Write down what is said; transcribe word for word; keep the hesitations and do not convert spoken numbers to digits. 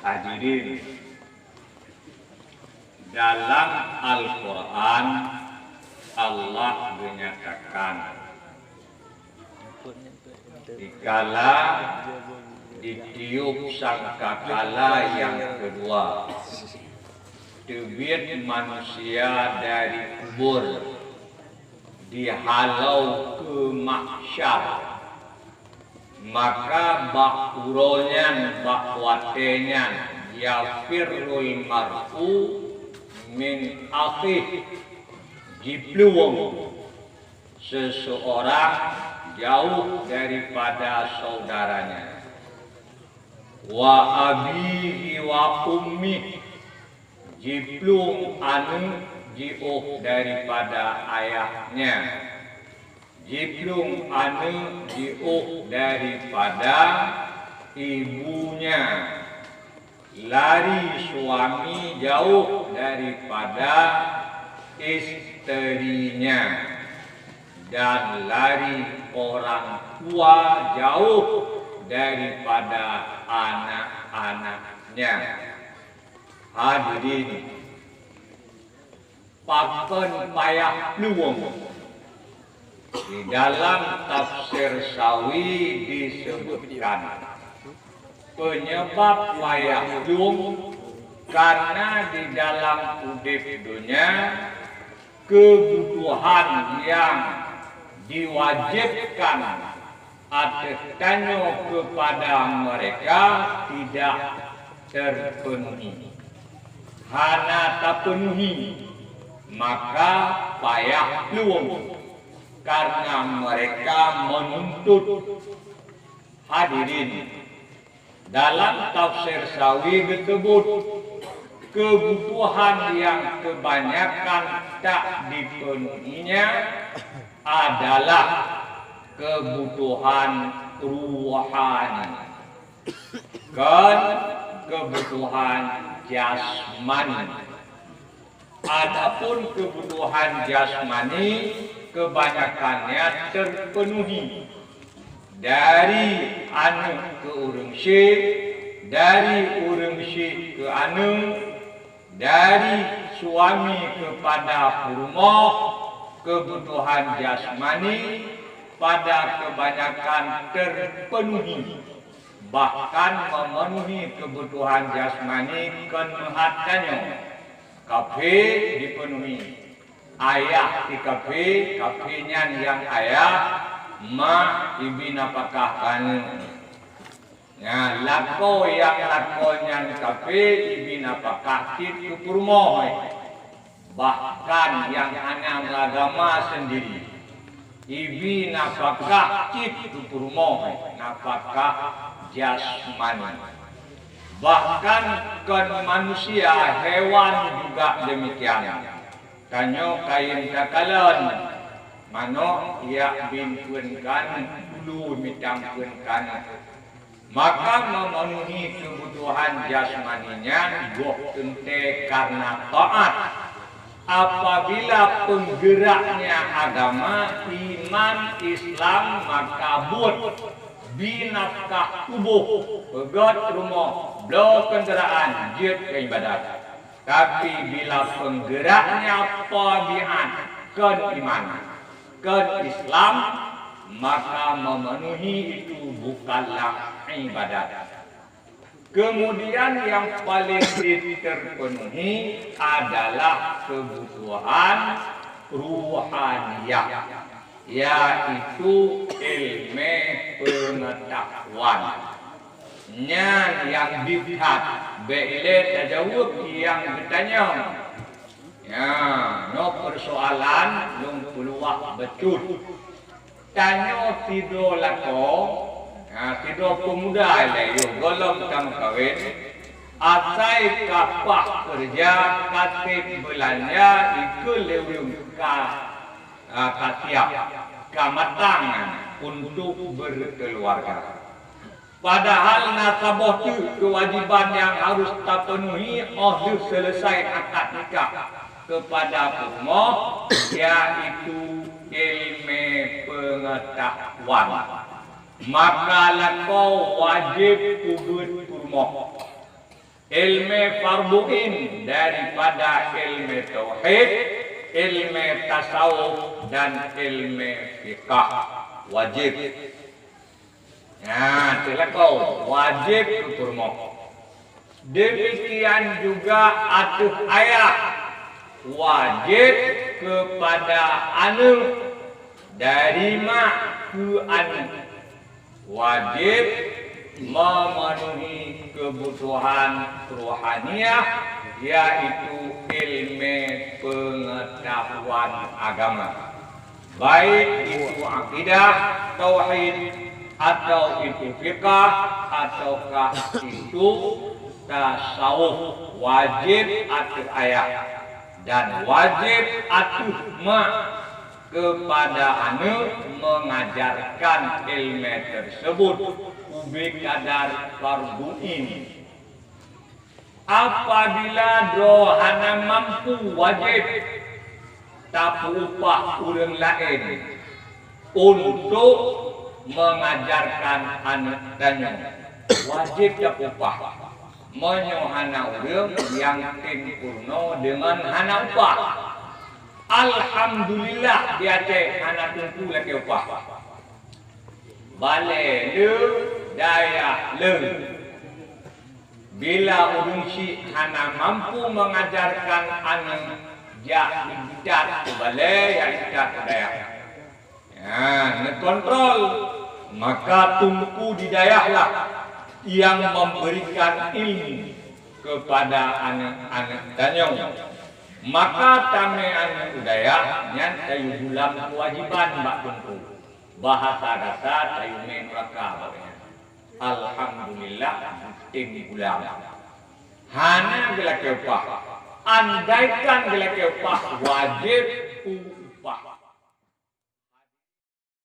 Hadirin, dalam Al-Quran, Allah menyatakan, dikala ditiup sangkakala yang kedua, teubiet manusia dari kubur, dihalou keu mahsyar. Maka bak uroe nyan, bak watée nyan, yafirrul mar'u min akhih, jiplueng seseorang jauh daripada saudaranya. Wa abihi wa ummih, jiplueng aneuëk jiôh daripada ayahnya. Jiplueng aneuëk jiôh daripada ibunya, lari suami jauh daripada istrinya, dan lari orang tua jauh daripada anak-anaknya. Hadirin, pakon payah plueng? Di dalam tafsir Sawi disebutkan, penyebab payah plueng karena di dalam udeb donya, kebutuhan yang diwajibkan ateueh tanyoe kepada mereka tidak terpenuhi, hana tapeunuhi, maka payah plueng karena mereka menuntut. Hadirin, dalam tafsir Sawi disebut, kebutuhan yang kebanyakan tak dipenuhinya adalah kebutuhan ruhani, kon kebutuhan jasmani. Adapun kebutuhan jasmani, kebanyakannya terpenuhi dari aneuëk keu ureuëng syik, dari ureuëng syik keu aneuëk, dari suami kepada peurumoh. Kebutuhan jasmani pada kebanyakan terpenuhi, bahkan memenuhi kebutuhan jasmani kon meuhat tanyoe. Kaphé dipenuhi. Ayah si kaphé, kaphé nyan nyang ayah, ma ibi nafakah keu aneuëk. Nyan, lakoe nyang lakoe nyan kaphé ibi nafakah cit keu peurumoh, bahkan nyang hana meuagama sendiri ibi nafakah cit keu peurumoh, nafakah jasmani. Bahkan kon manusia, hewan juga demikian. Tanyoe kayém takalon manok, jak bin peuen keu aneuëk, ulu mitang peuen keu aneuëk. Maka memenuhi kebutuhan jasmani nyan goh teuntée karena taat. Apabila penggeraknya agama, iman, Islam, maka buet, bi nafkah tuboh, peugét rumoh, bloe keundaraan, jeuet keu ibadat. Tapi bila penggeraknya tabiat kon iman, kon Islam, maka memenuhi itu bukanlah ibadat. Kemudian yang paling terpenuhi adalah kebutuhan ruhaniyah, yaitu ilmu pengetahuan. Nyan nyang dikat, bék ilée tajaweueb nyang geutanyong. Nyan, nyoe peusoalan lôn peuluwah bacut. Tanyoe sidroe lakoe, ha, sidroe peumuda ilée yoh gohlom tameukawen, asai ka paih keureuja, ka sép beulanja, ikeu lé ureuëng ka, ha, ka siab, ka matang untuk berkeluarga. Padahal na saboh teuk keuwajéban nyang harôh tapeunuhi óh lheueh seuleusai akad nikah keupada peurumoh, yaitu ilmu pengetahuan. Maka lakoe wajéb peubeuet peurumoh. Ilmu fardu ain daripada ilmu tauhid, ilmu tasawuf, dan ilmu fiqah wajib. Nah, teuh lakoe wajib keu peurumoh. Demikian juga ateueh ayah, wajib kepada aneuk, dari mak keu aneuk. Wajib memenuhi kebutuhan ruhaniah, yaitu ilmu pengetahuan agama. Baik itu akidah, tauhid, atau itu fiqah, ataukah itu tasawuf, wajib ateueh ayah dan wajib ateueh mak kepada aneuk mengajarkan ilmu tersebut ubé kadar fardu ain. Apabila droe hana mampu, wajib tapeuupah ureuëng laén untuk mengajarkan aneuk tanyoe. Wajib tapeuupah. Meunyoe hana ureuëng nyang tem peurunoe deungon hana upah, alhamdulillah, di Aceh hana teungku lakée upah. Balée le, dayah le. Bila ureuëng syik hana mampu mengajarkan aneuk, jak digitat keu balée, jak digitat keu dayah. Nah, neukontrol, maka teungku di dayahlah yang memberikan ilmu kepada aneuk-aneuk tanyoe. Maka tamé aneuk u dayah nyan tayue gulam keuwajiban bak teungku. Bahasa gata tayue mé nuraka bak nyan. Alhamdulillah, tem gulam. Hana geulakée upah. Andaikan geulakée upah, wajib upah.